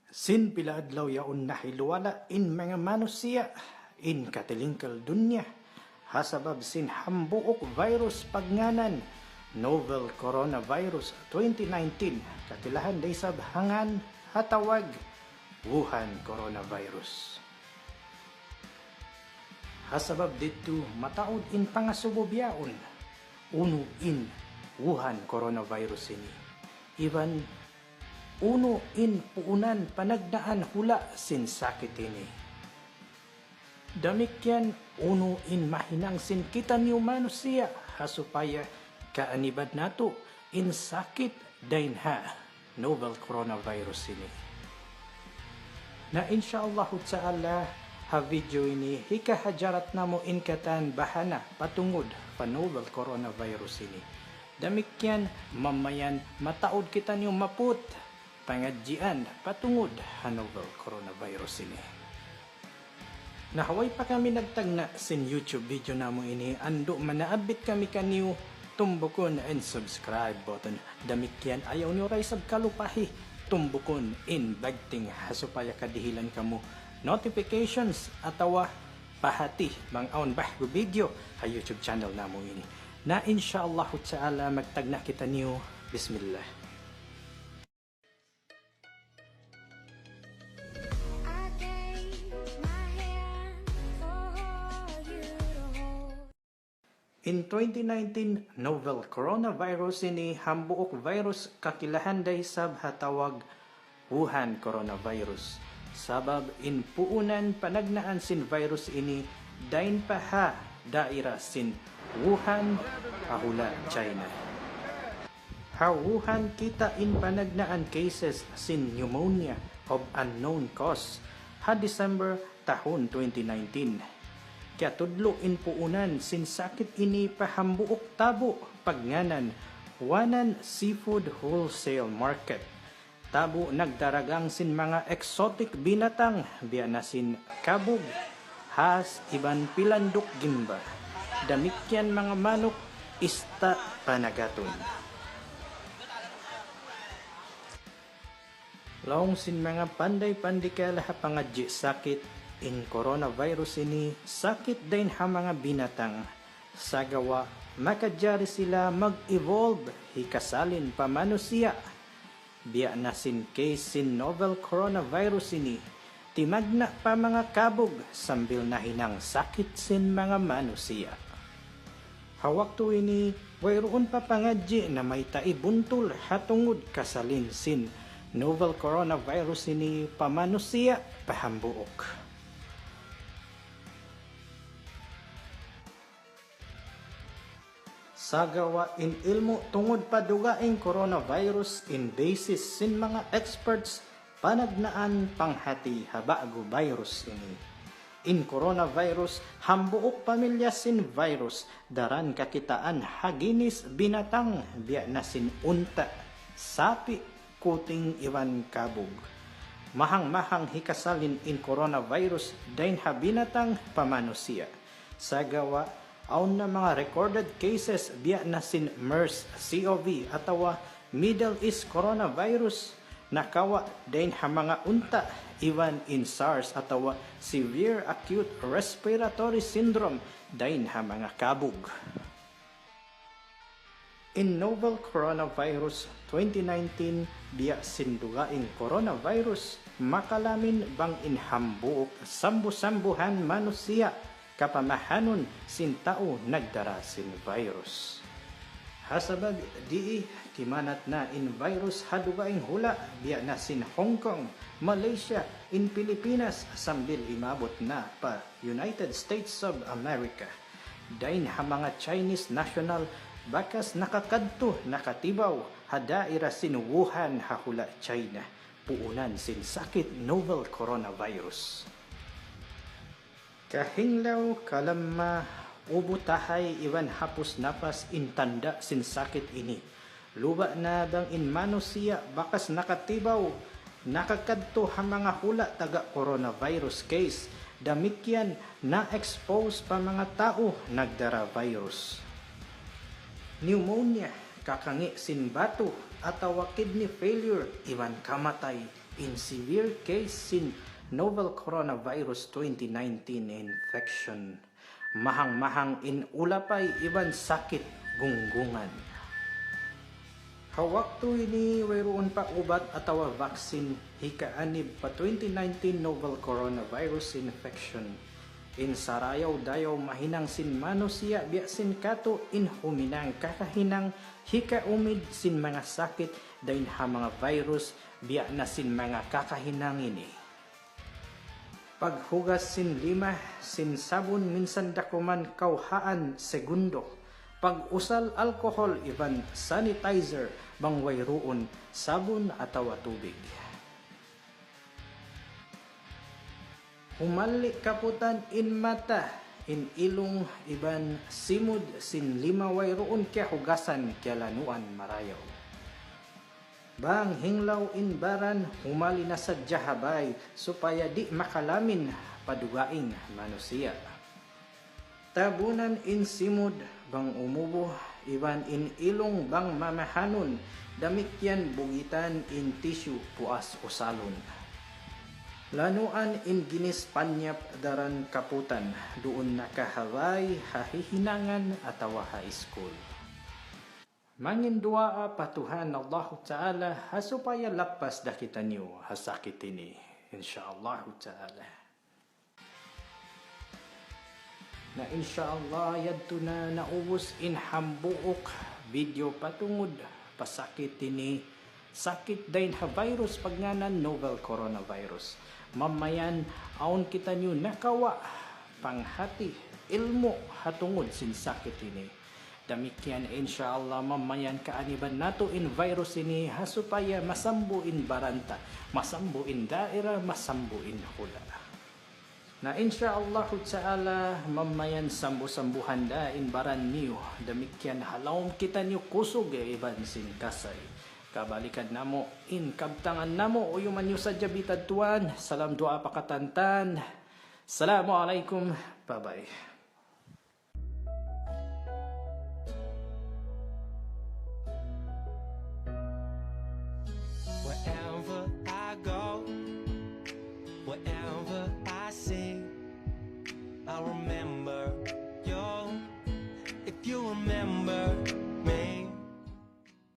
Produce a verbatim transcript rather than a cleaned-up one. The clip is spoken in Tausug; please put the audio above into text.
Sin pila adlaw yaun nahiluwala' in manga manusiya' in katilingkal dunya ha sabab sin hambuuk virus pagngānan novel coronavirus twenty nineteen, katilahan da isab ha ngān ha tawag Wuhan coronavirus. Ha sabab didtu mataud in pangasubu bihaun unu in Wuhan coronavirus ini. Iban unu in puunan panagnaan hula' sin sakit ini. Damikkiyan unu in mahinang sin kitaniyu manusiya' ha supaya kaanibad natu' in sakit dayn ha novel coronavirus ini. Na insha Allahu ta'ala ha video ini hikahajarat namu' in katan bahana patungud pa novel coronavirus ini. Damikkiyan mamayan mataud kitaniyu maput pangadjian patungud ha novel coronavirus ini. Na ha way pa kami nagtagna' sin YouTube video namu' ini, andu' manaabit kami kaniyu tumbukun in subscribe button. Damikkiyan ayaw niyu da isab kalupahi tumbukun in bagting ha supaya kadihilan kamu notifications atawa pahati bang awn ba'gu video ha YouTube channel namu' ini. Na insha Allahu ta'ala magtagna' kitaniyu. Bismillah. In twenty nineteen novel coronavirus ini hambuuk virus kakilahan da isab ha tawag Wuhan coronavirus. Sabab in puunan panagnaan sin virus ini dayn pa ha daira sin Wuhan ha hula' China. Ha Wuhan kita' in panagnaan cases sin pneumonia of unknown cause ha December tahun twenty nineteen. Kiyatudlu' in puunan sin sakit ini pa hambuuk tabu' pagngānan Wanan Seafood Wholesale Market. Tabu' nagdaragang sin manga exotic binatang, biya' na sin kabug, has, iban pilanduk gimba. Damikkiyan manga manuk, ista' panagatun. Laung sin manga panday pandikal ha pangadji' sakit, in coronavirus ini sakit dayn ha manga binatang. Sagawa' makajari sila mag-evolve hikasalin pa manusiya'. Biya' na sin case sin novel coronavirus ini, timagna' pa manga kabug sambil nahinang sakit sin manga manusiya'. Ha waktu ini, wayruun pa pangadji' na mayta' ibuntul ha tungud kasalin sin novel coronavirus ini pa manusiya' pa hambuuk. Sagawa' in ilmu' tungud pa dugaing coronavirus in basis sin manga experts panagnaan panghati ha ba'gu virus ini. In coronavirus hambuuk pamilya sin virus daran kakitaan ha ginis binatang biya' na sin unta', sapi', kuting iban kabug. Mahang-mahang hikasalin in coronavirus dayn ha binatang pa manusiya'. Sagawa' awn na manga recorded cases biya' na sin MERS-CoV atawa Middle East coronavirus nakawa' dayn ha manga unta', iban in SARS atawa Severe Acute Respiratory Syndrome dayn ha manga kabug. In novel coronavirus twenty nineteen biya' sin dugaing coronavirus makalamin bang in hambuuk sambu-sambuhan manusiya' kapamahanun sin tau nagdara sin virus. Ha sabab dii kimanat na in virus ha dugaing hula' biya' na sin Hong Kong, Malaysia, in Pilipinas sambil imabut na pa United States of America. Dayn ha manga Chinese national bakas nakakadtu nakatibaw ha daira sin Wuhan ha hula' China, puunan sin sakit novel coronavirus. Kahinglaw, kalamma, ubu tahay iban hapus napas in tanda' sin sakit ini. Luba' na bang in manusiya' bakas nakatibaw nakakadtu ha manga hula' taga coronavirus case, damikkiyan na-expose pa manga tau nagdara virus. Pneumonia, kakangi' sin batu, atawa kidney failure, iban kamatay in severe case sin novel coronavirus twenty nineteen infection. Mahang-mahang in ulapay iban sakit gunggungan. Ha waktu ini wayruun pa ubat atawa vaccine hikaanib pa twenty nineteen novel coronavirus infection. In sarayaw-dayaw mahinang sin manusiya' biya' sin katu' in huminang kakahinang hikaumid sin manga sakit dayn ha manga virus biya' na sin manga kakahinang ini. Paghugas sin lima sin sabun minsan dakuman kawhaan segundo. Pag-usal alcohol iban sanitizer bang wayruun sabun atawa tubig. Humalli' kaputan in mata, in ilung iban simud sin lima wayruun kiyahugasan kiyalanuan marayaw. Bang hinglaw in baran, humali na sadja ha bay supaya di' makalamin pa dugaing manusiya'. Tabunan in simud bang umubu iban in ilung bang mamahanun, damikkiyan bugitan in tissue puas usalun. Lanuan in ginis panyap daran kaputan duun na ka ha bay, ha hihinangan atawa ha iskul. Mangin duwaa pa Tuhan Allahu Ta'ala ha supaya lappas da kitaniyu ha sakit ini, insya Allahu Ta'ala. Na insya Allah yadtu na naubus in hambuuk video patungud pa sakit ini, sakit dayn ha virus pagngānan novel coronavirus. Mamayan awn kitaniyu nakawa' panghati, ilmu' ha tungud sin sakit ini. Damikkiyan insya Allah mamayan kaaniban natu' in virus ini ha supaya masambu in baran ta, masambu in daira, masambu in hula'. Na insya Allahu Ta'ala mamayan sambu-sambuhan da in baran niyu. Damikkiyan ha lawm kitaniyu kusug iban sin kasay. Kabalikan namu' in kabtangan namu', uyuman niyu sadja bitad tuwan. Salam duwaa pa katan-katan. Assalamu alaykum. Bye bye. Wherever I go, wherever I see, I remember you. If you remember